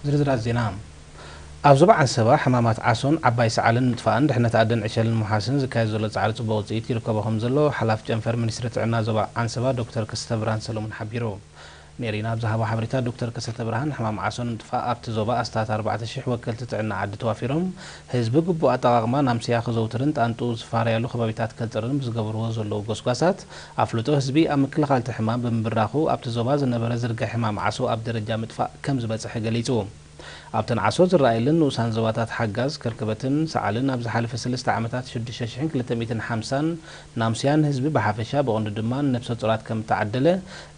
ዝርዝራት ዜና። ኣብ ዞባ ዓንሰባ ሕማማት ዓሶን ዓባይ ሰዓልን ምጥፋእን ድሕነት ኣደን ዕሸልን ምውሓስን ዝካየድ ዘሎ ጻዕሪ ጽቡቕ ውጽኢት ይርከቦ ከም ዘሎ ሓላፊ ጨንፈር ሚኒስትሪ ጥዕና ዞባ ዓንሰባ ዶክተር ከሰተ ብርሃን ሰሎሞን ሓቢሩ። ኔሪና ኣብ ዝሃቦ ሓበሬታ ዶክተር ከሰተ ብርሃን ሕማም ዓሶ ንምጥፋእ ኣብቲ ዞባ ኣስታት ኣርባዕተ ሽሕ ወከልቲ ጥዕና ዓዲ ተዋፊሮም ህዝቢ ግቡእ ኣጠቓቕማ ናምስያ ክዘውትርን ጣንጡ ዝፋረያሉ ከባቢታት ከጽርን ብዝገብርዎ ዘለዉ ጎስጓሳት ኣፍልጦ ህዝቢ ኣብ ምክልኻል እቲ ሕማም ብምብራኹ ኣብቲ ዞባ ዝነበረ ዝርግሐ ሕማም ዓሶ ኣብ ደረጃ ምጥፋእ ከም ዝበጽሐ ገሊጹ። ኣብተን ዓሶ ዝረኣየለን ንኡሳን ዞባታት ሓጋዝ ከርከበትን ሰዓልን ኣብ ዝሓለፈ ሰለስተ ዓመታት ሽዱሽተ ሽሕን ክልተ ሚእትን ሓምሳን ናምስያን ህዝቢ ብሓፈሻ ብቐንዱ ድማ ንነብሰ ጡራት ከም እተዓደለ፣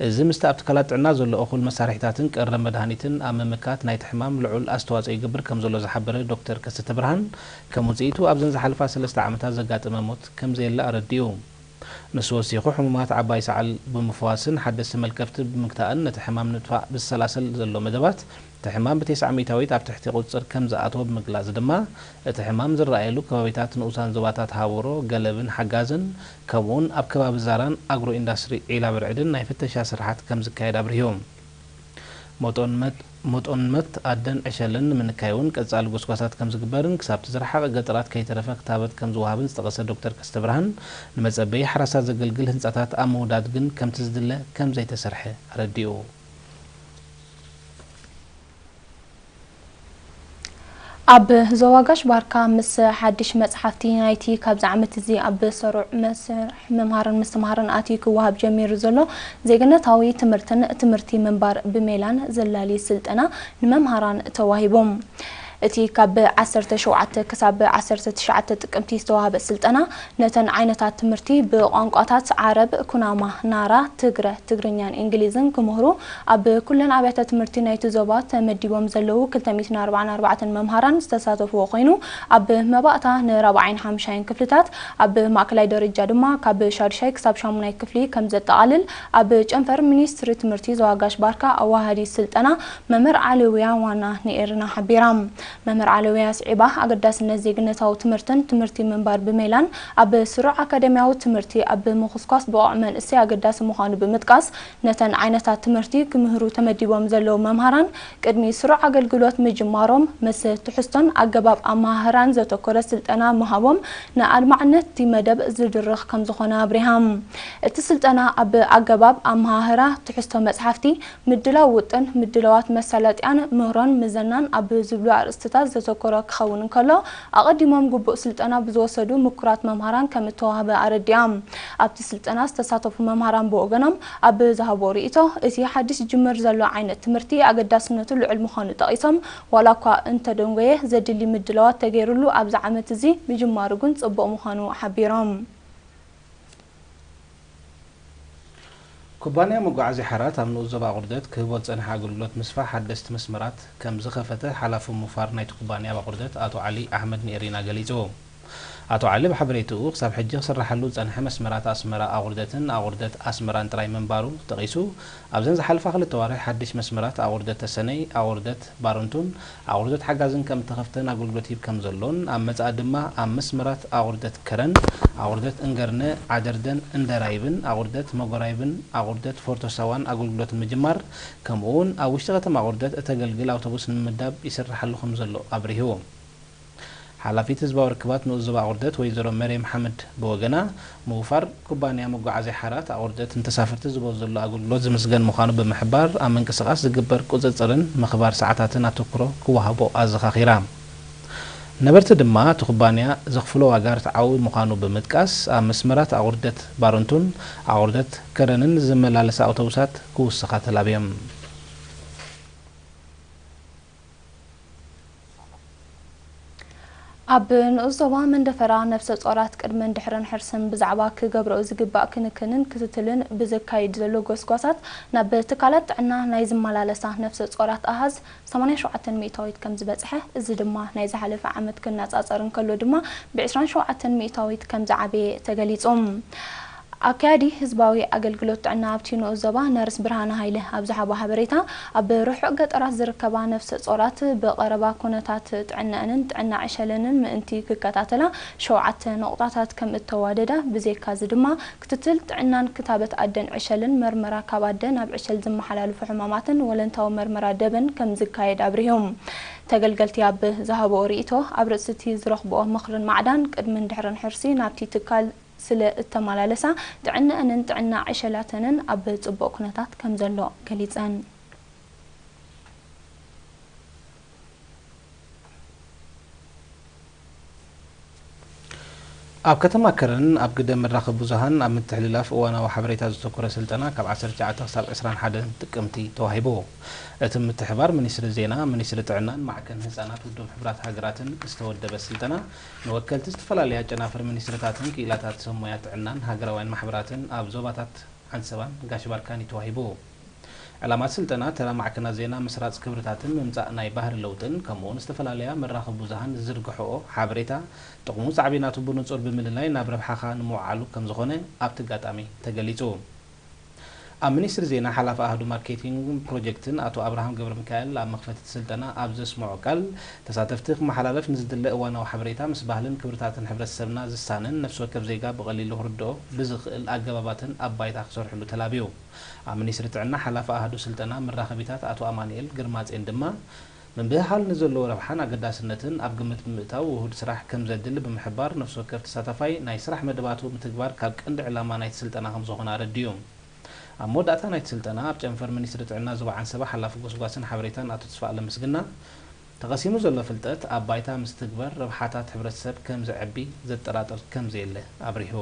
እዚ ምስቲ ኣብ ትካላት ጥዕና ዘሎ እኹል መሳርሒታትን ቀረብ መድሃኒትን ኣብ ምምካት ናይቲ ሕማም ልዑል ኣስተዋጽኦ ይገብር ከም ዘሎ ዝሓበረ ዶክተር ከሰተ ብርሃን፣ ከም ውጽኢቱ ኣብዘን ዝሓለፋ ሰለስተ ዓመታት ዘጋጠመ ሞት ከም ዘየለ ኣረዲኡ። ንሱ ወሲኹ፣ ሕሙማት ዓባይ ሰዓል ብምፍዋስን ሓደስቲ መልከፍቲ ብምግታእን ነቲ ሕማም ንምጥፋእ ብዝሰላሰል ዘሎ መደባት፣ እቲ ሕማም ብተስዓ ሚእታዊት ኣብ ትሕቲ ቁጽጽር ከም ዝኣተወ ብምግላጽ ድማ፣ እቲ ሕማም ዝረኣየሉ ከባቢታት ንኡሳን ዞባታት ሃቦሮ፣ ገለብን ሓጋዝን፣ ከምኡውን ኣብ ከባቢ ዛራን ኣግሮ ኢንዳስትሪ ዒላ ብርዕድን ናይ ፍተሻ ስራሓት ከም ዝካየድ ኣብሪሁ። መጠን መት-፣ መጠን መት ኣደን ዕሸልን ንምንካይ እውን ቀጻሊ ጎስጓሳት ከም ዝግበርን ክሳብቲ ዝረሓቐ ገጠራት ከይተረፈ ክታበት ከም ዝወሃብን ዝጠቐሰ ዶክተር ከስተ ብርሃን፣ ንመጸበዪ ሓራሳት ዘገልግል ህንጻታት ኣብ ምውዳድ ግን ከምቲ ዝድለ ከም ዘይተሰርሐ ኣረዲኡ። ኣብ ዞባ ጋሽ ባርካ ምስ ሓድሽ መጽሓፍቲ ናይቲ ካብዚ ዓመት እዚ ኣብ ሰሩዕ መስርሕ ምምሃርን ምስትምሃርን ኣትዩ ክወሃብ ጀሚሩ ዘሎ ዜግነታዊ ትምህርትን ትምህርቲ ምንባር ብሜላን ዘላሊ ስልጠና ንመምሃራን ተዋሂቦም። እቲ ካብ ዓሰርተ ሸውዓተ ክሳብ ዓሰርተ ትሽዓተ ጥቅምቲ ዝተዋህበ ስልጠና፣ ነተን ዓይነታት ትምህርቲ ብቋንቋታት ዓረብ፣ ኩናማ፣ ናራ፣ ትግረ፣ ትግርኛን እንግሊዝን ክምህሩ ኣብ ኩለን ኣብያተ ትምህርቲ ናይቲ ዞባ ተመዲቦም ዘለዉ ክልተ ሚእትን ኣርባዓን ኣርባዕተን መምሃራን ዝተሳተፍዎ ኮይኑ፣ ኣብ መባእታ ንራብዓይን ሓምሻይን ክፍልታት፣ ኣብ ማእከላይ ደረጃ ድማ ካብ ሻዱሻይ ክሳብ ሻሙናይ ክፍሊ ከም ዘጠቓልል ኣብ ጨንፈር ሚኒስትሪ ትምህርቲ ዞባ ጋሽ ባርካ ኣዋሃዲ ስልጠና መምህር ዓለውያ ዋና ንኤርና ሓቢራ። መምህር ዓለውያ ስዒባ፣ ኣገዳስነት ዜግነታዊ ትምህርትን ትምህርቲ ምንባር ብሜላን ኣብ ስሩዕ ኣካደሚያዊ ትምህርቲ ኣብ ምኹስኳስ ብቑዕ መንእሰይ ኣገዳሲ ምዃኑ ብምጥቃስ፣ ነተን ዓይነታት ትምህርቲ ክምህሩ ተመዲቦም ዘለዉ መምሃራን ቅድሚ ስሩዕ ኣገልግሎት ምጅማሮም፣ ምስ ትሕዝቶን ኣገባብ ኣመሃህራን ዘተኮረ ስልጠና ምሃቦም ንኣድማዕነት እቲ መደብ ዝድርኽ ከም ዝኾነ ኣብሪሃ። እቲ ስልጠና ኣብ ኣገባብ ኣመሃህራ፣ ትሕዝቶ መጽሓፍቲ፣ ምድላው ውጥን፣ ምድላዋት መሳለጥያን ምህሮን ምዘናን ኣብ ዝብሉ ኣርእስትታት ዘተኮረ ክኸውን እንከሎ፣ ኣቐዲሞም ግቡእ ስልጠና ብዝወሰዱ ምኩራት መምሃራን ከም እተዋህበ ኣረዲኣ። ኣብቲ ስልጠና ዝተሳተፉ መምሃራን ብወገኖም ኣብ ዝሃብዎ ርእይቶ፣ እቲ ሓድሽ ዝጅምር ዘሎ ዓይነት ትምህርቲ ኣገዳስነቱ ልዑል ምዃኑ ጠቒሶም፣ ዋላ እኳ እንተደንጎየ ዘድሊ ምድላዋት ተገይሩሉ ኣብዚ ዓመት እዚ ምጅማሩ ግን ጽቡቕ ምዃኑ ሓቢሮም። ኩባንያ መጓዓዝያ ሓራት ኣብ ንኡስ ዞባ ኣቑርደት ክህቦ ዝጸንሐ ኣገልግሎት ምስፋሕ ሓደስቲ መስመራት ከም ዝኸፈተ ሓላፊ ምውፋር ናይቲ ኩባንያ ኣብ ኣቑርደት ኣቶ ዓሊ ኣሕመድ ንኤሪና ገሊጹ። ኣቶ ዓሊ ብሓበሬትኡ፣ ክሳብ ሕጂ ክስራሓሉ ዝጸንሐ መስመራት ኣስመራ ኣቑርደትን ኣቑርደት ኣስመራን ጥራይ ምንባሩ ጠቒሱ፣ ኣብዘን ዝሓለፋ ክልተ ዋርሒ ሓድሽ መስመራት ኣቑርደት ተሰነይ፣ ኣቑርደት ባረንቱን ኣቑርደት ሓጋዝን ከም እተኸፍተን ኣገልግሎት ይህብ ከም ዘሎን፣ ኣብ መጻኢ ድማ ኣብ መስመራት ኣቑርደት ከረን፣ ኣቑርደት እንገርነ፣ ዓደርደን እንደራይብን፣ ኣቑርደት መጎራይብን፣ ኣቑርደት ፎርቶ ሳዋን ኣገልግሎት ንምጅማር፣ ከምኡ'ውን ኣብ ውሽጢ ከተማ ኣቑርደት እተገልግል ኣውቶቡስ ንምምዳብ ይስርሓሉ ከም ዘሎ ኣብሪሁ። ሓላፊት ህዝባዊ ርክባት ንኡስ ዞባ ኣቑርደት ወይዘሮ መርየም ሓምድ ብወገና፣ ምውፋር ኩባንያ መጓዓዝያ ሓራት ኣቑርደት ንተሳፈርቲ ዝህቦ ዘሎ ኣገልግሎት ዝምስገን ምዃኑ ብምሕባር፣ ኣብ ምንቅስቓስ ዝግበር ቁጽጽርን ምኽባር ሰዓታትን ኣተኩሮ ክወሃቦ ኣዘኻኺራ። ነበርቲ ድማ እቲ ኩባንያ ዘኽፍሎ ዋጋ ርትዓዊ ምዃኑ ብምጥቃስ፣ ኣብ መስመራት ኣቑርደት ባረንቱን ኣቑርደት ከረንን ዝመላለሳ ኣውቶቡሳት ክውስኻ ተላብዮም። ኣብ ንኡስ ዞባ መንደፈራ ነፍሰ ጾራት ቅድመን ድሕርን ሕርስን ብዛዕባ ክገብረኦ ዝግባእ ክንክንን ክትትልን ብዘካይድ ዘሎ ጎስጓሳት ናብ ትካላት ጥዕና ናይ ዝመላለሳ ነፍሰ ጾራት ኣሃዝ ሰማንያን ሸውዓተን ሚእታዊት ከም ዝበጽሐ፣ እዚ ድማ ናይ ዝሓለፈ ዓመት ክነጻጸር እንከሎ ድማ ብዕስራን ሸውዓተን ሚእታዊት ከም ዝዓበየ ተገሊጹ። ኣካያዲ ህዝባዊ ኣገልግሎት ጥዕና ኣብቲ ንኡስ ዞባ ነርስ ብርሃነ ሃይለ ኣብ ዝሃቦ ሓበሬታ፣ ኣብ ርሑቕ ገጠራት ዝርከባ ነፍሰ ጾራት ብቐረባ ኩነታት ጥዕነአንን ጥዕና ዕሸለንን ምእንቲ ክከታተላ ሸውዓተ ነቑጣታት ከም እተዋደዳ፣ ብዘይካዚ ድማ ክትትል ጥዕናን ክታበት ኣደን ዕሸልን መርመራ ካብ ኣደ ናብ ዕሸል ዝመሓላለፉ ሕማማትን ወለንታዊ መርመራ ደብን ከም ዝካየድ ኣብሪሆም። ተገልገልቲ ኣብ ዝሃብኦ ርእይቶ፣ ኣብ ርእሲ እቲ ዝረኽብኦ ምኽርን ማዕዳን ቅድምን ድሕርን ሕርሲ ናብቲ ትካል ስለ እተመላለሳ ጥዕነአንን ጥዕና ዕሸላተንን ኣብ ጽቡቕ ኩነታት ከም ዘሎ ገሊጸን። ኣብ ከተማ ከረን ኣብ ግደ መራኸቢ ብዙሃን ኣብ ምትሕልላፍ እዋናዊ ሓበሬታ ዘተኮረ ስልጠና ካብ ዓሰርተ ትሽዓተ ክሳብ ዕስራን ሓደን ጥቅምቲ ተዋሂቡ። እቲ ምትሕባር ሚኒስትሪ ዜና፣ ሚኒስትሪ ጥዕናን ማዕከን ህጻናት ውድብ ሕቡራት ሃገራትን ዝተወደበ ስልጠና፣ ንወከልቲ ዝተፈላለያ ጨናፍር ሚኒስትርታትን ክኢላታት ሰብ ሞያ ጥዕናን ሃገራውያን ማሕበራትን ኣብ ዞባታት ዓንሰባን ጋሽ ባርካን እዩ ተዋሂቡ። ዕላማ ስልጠና ተራ ማዕከናት ዜና ምስራጽ ክብርታትን ምምጻእ ናይ ባህሪ ለውጥን፣ ከምኡውን ዝተፈላለያ መራኸቢ ብዙሃን ዝዝርግሕኦ ሓበሬታ ጥቕሙ ሳዕቤናቱ ብንጹር ብምልላይ ናብ ረብሓኻ ንምውዓሉ ከም ዝኾነ ኣብቲ ኣጋጣሚ ተገሊጹ። ኣብ ሚኒስትሪ ዜና ሓላፊ ኣሃዱ ማርኬቲንግን ፕሮጀክትን ኣቶ ኣብርሃም ገብረሚካኤል ኣብ መኽፈቲ እቲ ስልጠና ኣብ ዘስምዖ ቃል፣ ተሳተፍቲ ክመሓላለፍ ንዝድለ እዋናዊ ሓበሬታ ምስ ባህልን ክብርታትን ሕብረተሰብና ዝሳነን ነፍሲ ወከፍ ዜጋ ብቐሊሉ ክርድኦ ብዝኽእል ኣገባባትን ኣብ ባይታ ክሰርሕሉ ተላብዩ። ኣብ ሚኒስትሪ ጥዕና ሓላፊ ኣሃዱ ስልጠና መራኸቢታት ኣቶ ኣማኑኤል ግርማጼን ድማ፣ ምብህሃል ንዘለዎ ረብሓን ኣገዳስነትን ኣብ ግምት ብምእታው ውሁድ ስራሕ ከም ዘድሊ ብምሕባር፣ ነፍሲ ወከፍ ተሳታፋይ ናይ ስራሕ መደባቱ ምትግባር ካብ ቀንዲ ዕላማ ናይቲ ስልጠና ከም ዝኾነ ኣረዲኡ። ኣብ መወዳእታ ናይቲ ስልጠና ኣብ ጨንፈር ሚኒስትሪ ጥዕና ዞባ ዓንሰባ ሓላፊ ጎስጓስን ሓበሬታን ኣቶ ተስፋኣለም ምስግና፣ ተቐሲሙ ዘሎ ፍልጠት ኣብ ባይታ ምስ ትግበር ረብሓታት ሕብረተሰብ ከም ዘዕቢ ዘጠራጥር ከም ዘየለ ኣብሪሁ።